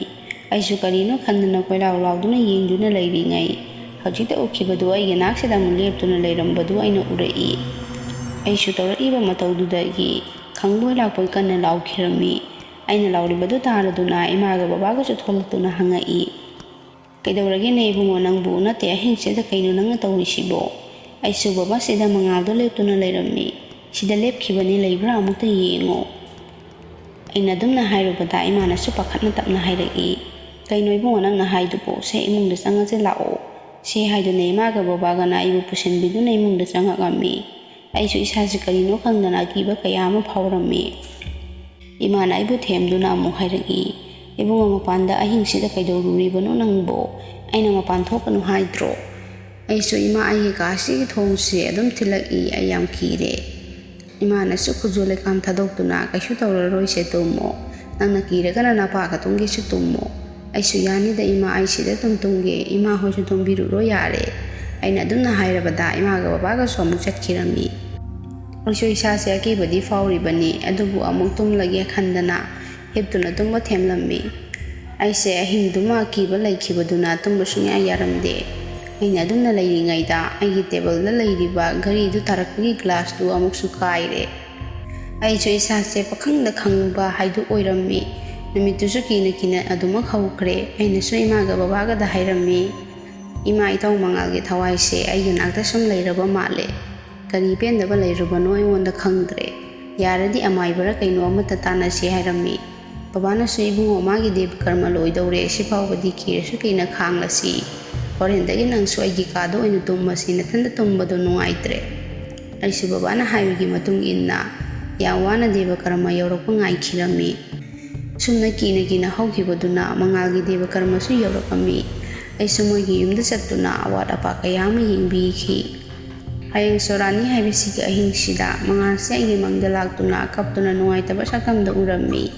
ꯑꯩꯁꯨ ꯀꯔꯤꯅꯣ ꯈꯟꯗꯅ ꯀꯣꯏꯂꯥꯎ ꯂꯥꯎꯗꯨꯅ ꯌꯦꯡꯗꯨꯅ ꯂꯩꯔꯤꯉꯩ, ꯍꯧꯖꯤꯛꯇ ꯎꯈꯤꯕꯗꯨ ꯑꯩꯒꯤ ꯅꯥꯛꯁꯤꯗ ꯑꯃꯨꯛ ꯂꯦꯞꯇꯨꯅ ꯂꯩꯔꯝꯕꯗꯨ ꯑꯩꯅ ꯎꯔꯛꯏ꯫ ꯑꯩꯁꯨ ꯇꯧꯔꯛꯏꯕ ꯃꯇꯧꯗꯨꯗꯒꯤ ꯈꯪꯕꯣꯏ ꯂꯥꯛꯄꯣꯏ ꯀꯟꯅ ꯂꯥꯎꯈꯤꯔꯝꯃꯤ꯫ ꯑꯩꯅ ꯂꯥꯎꯔꯤꯕꯗꯨ ꯇꯥꯔꯗꯨꯅ ꯏꯃꯥꯒ ꯕꯕꯥꯒꯁꯨ ꯊꯣꯛꯂꯛꯇꯨꯅ ꯍꯪꯉꯛꯏ, "ꯀꯩꯗꯧꯔꯒꯦꯅꯦ ꯏꯕꯨꯡꯉꯣ ꯅꯪꯕꯨ? ꯅꯠꯇꯦ, ꯑꯍꯤꯡꯁꯤꯗ ꯀꯩꯅꯣ ꯅꯪꯅ ꯇꯧꯔꯤꯁꯤꯕꯣ?" ꯑꯩꯁꯨ ꯕꯕꯥ ꯁꯤꯗ ꯃꯉꯥꯜꯗꯣ ꯂꯦꯞꯇꯨꯅ ꯂꯩꯔꯝꯃꯤ꯫ "ꯁꯤꯗ ꯂꯦꯞꯈꯤꯕꯅꯤ, ꯂꯩꯕ꯭ꯔꯥ ꯑꯃꯨꯛꯇ ꯌꯦꯡꯉꯣ"꯫ ꯑꯩꯅ ꯑꯗꯨꯝꯅ ꯍꯥꯏꯔꯨꯕꯗ ꯏꯃꯥꯅꯁꯨ ꯄꯥꯈꯠꯅ ꯇꯞꯅ ꯍꯥꯏꯔꯛꯏ, "ꯀꯩꯅꯣ ꯏꯕꯨꯡꯉꯣ ꯅꯪꯅ ꯍꯥꯏꯗꯨꯕꯣ? ꯁꯦ ꯏꯃꯨꯡꯗ ꯆꯪꯉꯁꯦ ꯂꯥꯛꯑꯣ" ꯁꯦ ꯍꯥꯏꯗꯨꯅ ꯏꯃꯥꯒ ꯕꯕꯥꯒꯅ ꯑꯩꯕꯨ ꯄꯨꯁꯤꯟꯕꯤꯗꯨꯅ ꯏꯃꯨꯡꯗ ꯆꯪꯉꯛꯂꯝꯃꯤ꯫ ꯑꯩꯁꯨ ꯏꯁꯥꯁꯦ ꯀꯔꯤꯅꯣ ꯈꯪꯗꯅ ꯑꯀꯤꯕ ꯀꯌꯥ ꯑꯃ ꯐꯥꯎꯔꯝꯃꯤ꯫ ꯏꯃꯥꯅ ꯑꯩꯕꯨ ꯊꯦꯝꯗꯨꯅ ꯑꯃꯨꯛ ꯍꯥꯏꯔꯛꯏ, "ꯏꯕꯨꯡꯉꯣ, ꯃꯄꯥꯟꯗ ꯑꯍꯤꯡꯁꯤꯗ ꯀꯩꯗꯧꯔꯨꯔꯤꯕꯅꯣ ꯅꯪꯕꯣ? ꯑꯩꯅ ꯃꯄꯥꯟ ꯊꯣꯛꯀꯅꯨ ꯍꯥꯏꯗ꯭ꯔꯣ?" ꯑꯩꯁꯨ ꯏꯃꯥ ꯑꯩꯒꯤ ꯀꯥꯁꯤꯒꯤ ꯊꯣꯡꯁꯦ ꯑꯗꯨꯝ ꯊꯤꯜꯂꯛꯏ, ꯑꯩ ꯌꯥꯝ ꯀꯤꯔꯦ꯫ ꯏꯃꯥꯅꯁꯨ ꯈꯨꯖꯨ ꯂꯩꯈꯥꯝ ꯊꯥꯗꯣꯛꯇꯨꯅ, "ꯀꯩꯁꯨ ꯇꯧꯔꯔꯣꯏꯁꯦ, ꯇꯨꯝꯃꯣ꯫ ꯅꯪꯅ ꯀꯤꯔꯒꯅ ꯅꯄꯥꯒ ꯇꯨꯝꯒꯦꯁꯨ ꯇꯨꯝꯃꯣ꯫ ꯑꯩꯁꯨ ꯌꯥꯅꯤꯗ ꯏꯃꯥ, ꯑꯩ ꯁꯤꯗ ꯑꯗꯨꯝ ꯇꯨꯝꯒꯦ꯫ ꯏꯃꯥ ꯍꯣꯏꯁꯨ ꯇꯨꯝꯕꯤꯔꯨꯔꯣ ꯌꯥꯔꯦ"꯫ ꯑꯩꯅ ꯑꯗꯨꯝꯅ ꯍꯥꯏꯔꯕꯗ ꯏꯃꯥꯒ ꯕꯕꯥꯒꯁꯨ ꯑꯃꯨꯛ ꯆꯠꯈꯤꯔꯝꯃꯤ꯫ ꯑꯩꯁꯨ ꯏꯁꯥꯁꯦ ꯑꯀꯤꯕꯗꯤ ꯐꯥꯎꯔꯤꯕꯅꯤ, ꯑꯗꯨꯕꯨ ꯑꯃꯨꯛ ꯇꯨꯝꯂꯒꯦ ꯈꯟꯗꯅ ꯍꯤꯞꯇꯨꯅ ꯇꯨꯝꯕ ꯊꯦꯝꯂꯝꯃꯤ꯫ ꯑꯩꯁꯦ ꯑꯍꯤꯡꯗꯨꯃ ꯑꯀꯤꯕ ꯂꯩꯈꯤꯕꯗꯨꯅ ꯇꯨꯝꯕ ꯁꯨꯡꯌꯥ ꯌꯥꯔꯝꯗꯦ꯫ ꯑꯩꯅ ꯑꯗꯨꯝꯅ ꯂꯩꯔꯤꯉꯩꯗ ꯑꯩꯒꯤ ꯇꯦꯕꯜꯗ ꯂꯩꯔꯤꯕ ꯘꯔꯤꯗꯨ ꯇꯥꯔꯛꯄꯒꯤ ꯒ꯭ꯂꯥꯁꯇꯨ ꯑꯃꯨꯛꯁꯨ ꯀꯥꯏꯔꯦ꯫ ꯑꯩꯁꯨ ꯏꯁꯥꯁꯦ ꯄꯈꯪꯗ ꯈꯪꯕ ꯍꯥꯏꯗꯨ ꯑꯣꯏꯔꯝꯃꯤ꯫ ꯅꯨꯃꯤꯠꯇꯨꯁꯨ ꯀꯤꯅ ꯀꯤꯅ ꯑꯗꯨꯃꯛ ꯍꯧꯈ꯭ꯔꯦ꯫ ꯑꯩꯅꯁꯨ ꯏꯃꯥꯒ ꯕꯕꯥꯒꯗ ꯍꯥꯏꯔꯝꯃꯤ, "ꯏꯃꯥ, ꯏꯇꯥꯎ ꯃꯉꯥꯜꯒꯤ ꯊꯋꯥꯏꯁꯦ ꯑꯩꯒꯤ ꯅꯥꯛꯇ ꯁꯨꯝ ꯂꯩꯔꯕ ꯃꯥꯜꯂꯦ꯫ ꯀꯔꯤ ꯄꯦꯟꯗꯕ ꯂꯩꯔꯨꯕꯅꯣ ꯑꯩꯉꯣꯟꯗ ꯈꯪꯗ꯭ꯔꯦ꯫ ꯌꯥꯔꯗꯤ ꯑꯃꯥꯏꯕꯔ ꯀꯩꯅꯣ ꯑꯃꯠꯇ ꯇꯥꯟꯅꯁꯤ" ꯍꯥꯏꯔꯝꯃꯤ꯫ ꯕꯕꯥꯅꯁꯨ, "ꯏꯕꯨꯡꯉꯣ, ꯃꯥꯒꯤ ꯗꯦꯕ ꯀꯔꯃ ꯂꯣꯏꯗꯧꯔꯦ, ꯁꯤꯐꯥꯎꯕꯗꯤ ꯀꯤꯔꯁꯨ ꯀꯤꯅ ꯈꯥꯡꯂꯁꯤ꯫ ꯍꯣꯔꯦꯟꯗꯒꯤ ꯅꯪꯁꯨ ꯑꯩꯒꯤ ꯀꯥꯗ ꯑꯣꯏꯅ ꯇꯨꯝꯃꯁꯤ, ꯅꯊꯟꯗ ꯇꯨꯝꯕꯗꯣ ꯅꯨꯡꯉꯥꯏꯇ꯭ꯔꯦ"꯫ ꯑꯩꯁꯨ ꯕꯕꯥꯅ ꯍꯥꯏꯕꯒꯤ ꯃꯇꯨꯡ ꯏꯟꯅ ꯌꯥꯝ ꯋꯥꯅ ꯗꯦꯕ ꯀꯔꯃ ꯌꯧꯔꯛꯄ ꯉꯥꯏꯈꯤꯔꯝꯃꯤ꯫ ꯁꯨꯝꯅ ꯀꯤꯅ ꯀꯤꯅ ꯍꯧꯈꯤꯕꯗꯨꯅ ꯃꯉꯥꯜꯒꯤ ꯗꯦꯕ ꯀꯔꯃꯁꯨ ꯌꯧꯔꯛꯂꯝꯃꯤ꯫ ꯑꯩꯁꯨ ꯃꯣꯏꯒꯤ ꯌꯨꯝꯗ ꯆꯠꯇꯨꯅ ꯑꯋꯥꯠ ꯑꯄꯥ ꯀꯌꯥ ꯑꯃ ꯌꯦꯡꯕꯤꯈꯤ꯫ ꯍꯌꯦꯡ ꯁꯣꯔꯥꯠꯅꯤ ꯍꯥꯏꯕꯁꯤꯒꯤ ꯑꯍꯤꯡꯁꯤꯗ ꯃꯉꯥꯜꯁꯦ ꯑꯩꯒꯤ ꯃꯪꯗ ꯂꯥꯛꯇꯨꯅ ꯀꯞꯇꯨꯅ ꯅꯨꯡꯉꯥꯏꯇꯕ ꯁꯛꯇꯝꯗ ꯎꯔꯝꯃꯤ꯫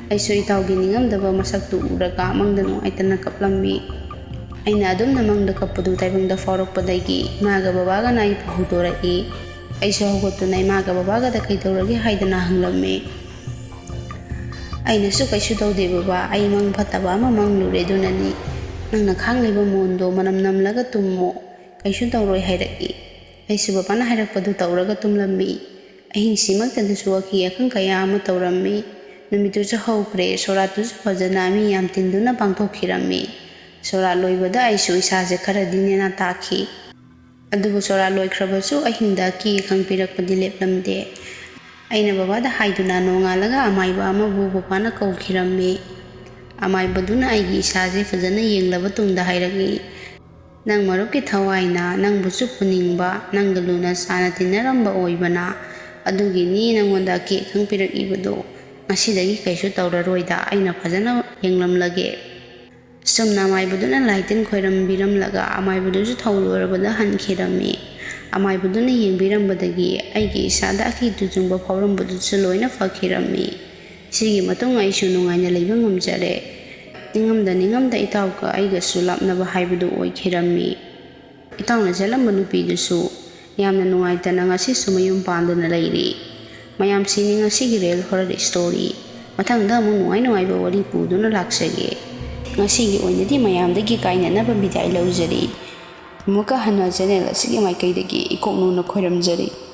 ꯑꯩꯁꯨ ꯏꯇꯥꯎꯒꯤ ꯅꯤꯡꯉꯝꯗꯕ ꯃꯁꯛꯇꯨ ꯎꯔꯒ ꯃꯪꯗ ꯅꯨꯡꯉꯥꯏꯇꯅ ꯀꯞꯂꯝꯃꯤ꯫ ꯑꯩꯅ ꯑꯗꯨꯝꯅ ꯃꯪꯗ ꯀꯞꯄꯗꯨ ꯇꯥꯏꯕꯪꯗ ꯐꯥꯎꯔꯛꯄꯗꯒꯤ ꯏꯃꯥꯒ ꯕꯕꯥꯒꯅ ꯑꯩꯕꯨ ꯍꯧꯗꯣꯔꯛꯏ꯫ ꯑꯩꯁꯨ ꯍꯧꯒꯠꯇꯨꯅ ꯏꯃꯥꯒ ꯕꯕꯥꯒꯗ "ꯀꯩꯗꯧꯔꯒꯦ?" ꯍꯥꯏꯗꯅ ꯍꯪꯂꯝꯃꯤ꯫ ꯑꯩꯅꯁꯨ "ꯀꯩꯁꯨ ꯇꯧꯗꯦ ꯕꯕꯥ, ꯑꯩ ꯃꯪ ꯐꯠꯇꯕ ꯑꯃ ꯃꯪꯂꯨꯔꯦ, ꯑꯗꯨꯅꯅꯤ꯫ ꯅꯪꯅ ꯈꯥꯡꯂꯤꯕ ꯃꯣꯟꯗꯣ ꯃꯅꯝ ꯅꯝꯂꯒ ꯇꯨꯝꯃꯣ, ꯀꯩꯁꯨ ꯇꯧꯔꯣꯏ" ꯍꯥꯏꯔꯛꯏ꯫ ꯑꯩꯁꯨ ꯕꯕꯥꯅ ꯍꯥꯏꯔꯛꯄꯗꯨ ꯇꯧꯔꯒ ꯇꯨꯝꯂꯝꯃꯤ꯫ ꯑꯍꯤꯡꯁꯤꯃꯛꯇꯗꯁꯨ ꯑꯀꯤ ꯑꯈꯪ ꯀꯌꯥ ꯑꯃ ꯇꯧꯔꯝꯃꯤ꯫ ꯅꯨꯃꯤꯠꯇꯨꯁꯨ ꯍꯧꯈ꯭ꯔꯦ, ꯁꯣꯔꯥꯠꯇꯨꯁꯨ ꯐꯖꯅ ꯃꯤ ꯌꯥꯝ ꯇꯤꯟꯗꯨꯅ ꯄꯥꯡꯊꯣꯛꯈꯤꯔꯝꯃꯤ꯫ ꯁꯣꯔꯥꯠ ꯂꯣꯏꯕꯗ ꯑꯩꯁꯨ ꯏꯁꯥꯁꯦ ꯈꯔꯗꯤ ꯅꯦꯅꯥ ꯇꯥꯈꯤ꯫ ꯑꯗꯨꯕꯨ ꯁꯣꯔꯥꯠ ꯂꯣꯏꯈ꯭ꯔꯕꯁꯨ ꯑꯍꯤꯡꯗ ꯑꯀꯤ ꯑꯈꯪ ꯄꯤꯔꯛꯄꯗꯤ ꯂꯦꯞꯂꯝꯗꯦ꯫ ꯑꯩꯅ ꯕꯕꯥꯗ ꯍꯥꯏꯗꯨꯅ ꯅꯣꯡꯉꯥꯜꯂꯒ ꯑꯃꯥꯏꯕ ꯑꯃꯕꯨ ꯕꯕꯥꯅ ꯀꯧꯈꯤꯔꯝꯃꯤ꯫ ꯑꯃꯥꯏꯕꯗꯨꯅ ꯑꯩꯒꯤ ꯏꯁꯥꯁꯦ ꯐꯖꯅ ꯌꯦꯡꯂꯕ ꯇꯨꯡꯗ ꯍꯥꯏꯔꯛꯏ, "ꯅꯪ ꯃꯔꯨꯞꯀꯤ ꯊꯋꯥꯏꯅ ꯅꯪꯕꯨꯁꯨ ꯄꯨꯅꯤꯡꯕ, ꯅꯪꯒ ꯂꯨꯅ ꯆꯥꯟꯅ ꯇꯤꯟꯅꯔꯝꯕ ꯑꯣꯏꯕꯅ, ꯑꯗꯨꯒꯤꯅꯤ ꯅꯪꯉꯣꯟꯗ ꯑꯀꯤ ꯑꯈꯪ ꯄꯤꯔꯛꯏꯕꯗꯣ꯫ ꯉꯁꯤꯗꯒꯤ ꯀꯩꯁꯨ ꯇꯧꯔꯔꯣꯏꯗ, ꯑꯩꯅ ꯐꯖꯅ ꯌꯦꯡꯂꯝꯂꯒꯦ꯫" ꯁꯨꯝꯅ ꯑꯃꯥꯏꯕꯗꯨꯅ ꯂꯥꯏ ꯇꯤꯟ ꯈꯣꯏꯔꯝꯕꯤꯔꯝꯂꯒ ꯑꯃꯥꯏꯕꯗꯨꯁꯨ ꯊꯧ ꯂꯣꯏꯔꯕꯗ ꯍꯟꯈꯤꯔꯝꯃꯤ꯫ ꯑꯃꯥꯏꯕꯗꯨꯅ ꯌꯦꯡꯕꯤꯔꯝꯕꯗꯒꯤ ꯑꯩꯒꯤ ꯏꯁꯥꯗ ꯑꯀꯤ ꯇꯨꯖꯨꯡꯕ ꯐꯥꯎꯔꯝꯕꯗꯨꯁꯨ ꯂꯣꯏꯅ ꯐꯈꯤꯔꯝꯃꯤ꯫ ꯁꯤꯒꯤ ꯃꯇꯨꯡ ꯑꯩꯁꯨ ꯅꯨꯡꯉꯥꯏꯅ ꯂꯩꯕ ꯉꯝꯖꯔꯦ꯫ ꯅꯤꯡꯉꯝꯗ ꯅꯤꯡꯉꯝꯗ ꯏꯇꯥꯎꯒ ꯑꯩꯒꯁꯨ ꯂꯥꯞꯅꯕ ꯍꯥꯏꯕꯗꯨ ꯑꯣꯏꯈꯤꯔꯝꯃꯤ꯫ ꯏꯇꯥꯎꯅ ꯆꯠꯂꯝꯕ ꯅꯨꯄꯤꯗꯨꯁꯨ ꯌꯥꯝꯅ ꯅꯨꯡꯉꯥꯏꯇꯅ ꯉꯁꯤꯁꯨ ꯃꯌꯨꯝ ꯄꯥꯟꯗꯅ ꯂꯩꯔꯤ꯫ ꯃꯌꯥꯝ, ꯁꯤꯅꯤ ꯉꯁꯤꯒꯤ real horror story꯫ ꯃꯊꯪꯗ ꯑꯃꯨꯛ ꯅꯨꯡꯉꯥꯏ ꯅꯨꯡꯉꯥꯏꯕ ꯋꯥꯔꯤ ꯄꯨꯗꯨꯅ ꯂꯥꯛꯆꯒꯦ꯫ ꯉꯁꯤꯒꯤ ꯑꯣꯏꯅꯗꯤ ꯃꯌꯥꯝꯗꯒꯤ ꯀꯥꯏꯅꯅꯕ ꯕꯤꯗꯥꯏ ꯂꯧꯖꯔꯤ꯫ ꯑꯃꯨꯛꯀ ꯍꯟꯅ channel ꯑꯁꯤꯒꯤ ꯃꯥꯏꯀꯩꯗꯒꯤ ꯏꯀꯣꯛ ꯅꯧꯅ ꯈꯣꯏꯔꯝꯖꯔꯤ꯫